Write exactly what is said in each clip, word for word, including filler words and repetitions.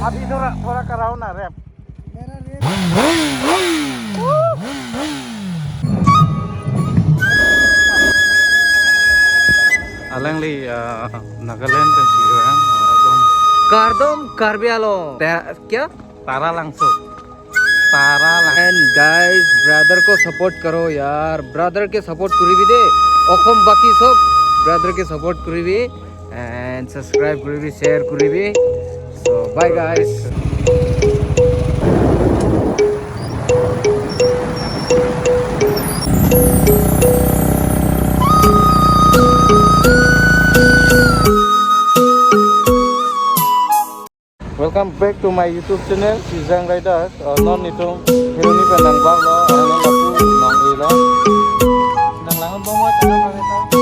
अभी थोड़ा, थोड़ा कराओ ना rap. Alangli, uh, Nagaland pensi orang, uh, kardom. Kardom Karbi Anglong. Te-, kya? Taralangso. Taralangso. And guys, brother ko support karo yaar. Brother ke support koribi de. Okhom baki sob brother ke support koribi. And subscribe koribi, share koribi. So, bye guys. Welcome back to my YouTube channel, Sijang Riders. Uh, non netum Kheroni pen nangbak lo, ano lapu nong-e lo. Nang langon bom mo, channel kami to.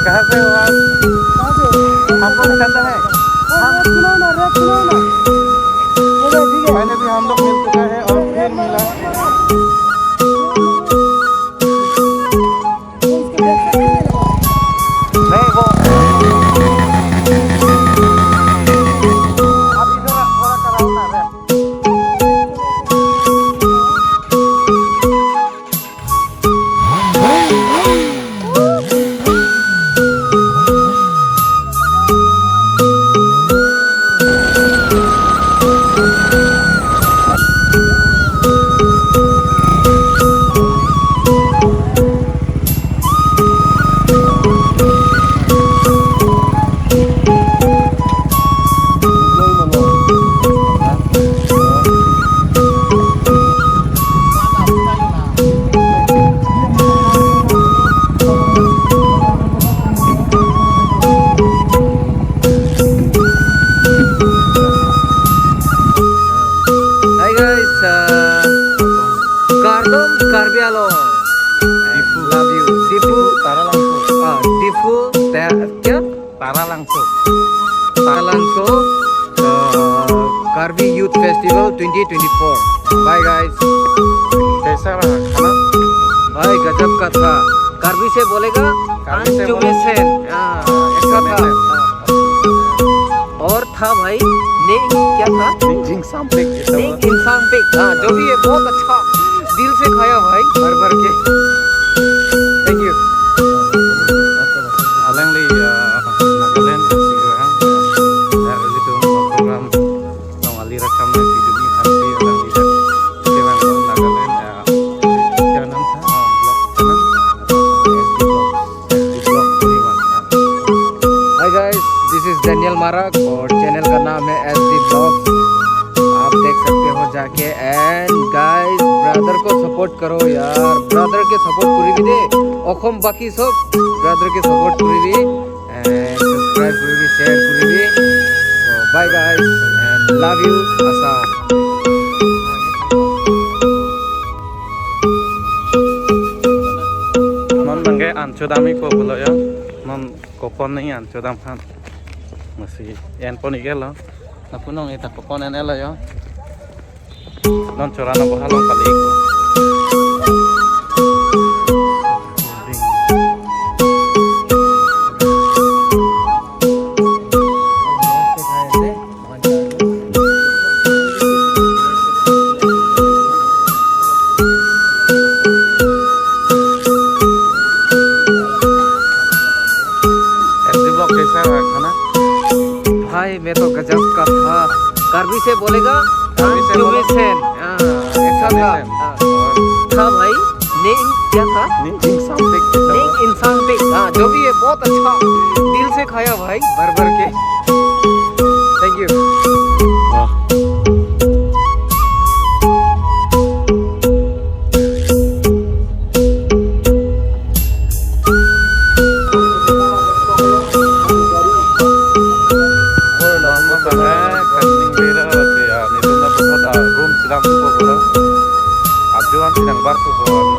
कहाँ से हो आप? कहाँ से हो? हमको पहचानता है? हाँ, हाँ, रैप सुनाओ ना, रैप सुनाओ ना। ये लो, ठीक है। पहले भी हम लोग मिल चुका है और फिर मिला। नहीं, वो आप इधर थोड़ा कराओ ना, rap. Hi guys, uh, kardom Karbi Anglong. Diphu. Love you. Diphu. Taralangso. Ah, Diphu. Te-, kya? Taralangso. Taralangso, uh, Karbi Youth Festival twenty twenty-four. Bye guys. कैसा रहा खाना? भाई गजब का था। कार्बी से बोलेगा, कार्बी से बोले। Anchumesen। हाँ, ऐसा था। Anchumesen। हाँ। और था भाई, ning क्या था? Ning Jingsampik, ये सब। Ning Jingsampik, हाँ, जो भी है, बहुत अच्छा, दिल से खाया भाई, भर भर के। Thank you। Alangli, uh, Nagaland, Sigrahang, uh, itu program, nong ali rekam na video ni, Hansi, alangli, Sigrahang, Nagaland, uh, क्या नाम था? Uh, vlog का नाम? S D vlog। Hi guys, this is Daniel Marak और channel का नाम है S D Vlogs। आप देख सकते हो जाके। And guys, brother को support करो यार, brother के support करिबি दे। অসম বাসী সব brother के support करिबি। And subscribe करिबি, share करिबি। Bye guys and love you Assam. Non nangke an chodam-ikpo pulo yo. Non kopon nangji an chodam aphan. Masi enpon-ik-etlo. Lapu non eta kopon en-etlo yo. Non chorana boha along kali-ikpo. SD blog कैसा रहा खाना? भाई, मैं तो गजब का था। कार्बी से बोलेगा, कार्बी से बोलो। Contribution। हाँ, ऐसा था। Contribution। हाँ। और था भाई, नहीं, क्या था? Ning insangpik। नहीं, इंसान पे। हाँ, जो भी है, बहुत अच्छा। दिल से खाया भाई, भर भर के। Thank you। वाह। Vamos a ver, Kaning Bera, si, ah, ni tuna pusat, ah, room sedang tu ko bola. Ajuan sedang bar tu ko.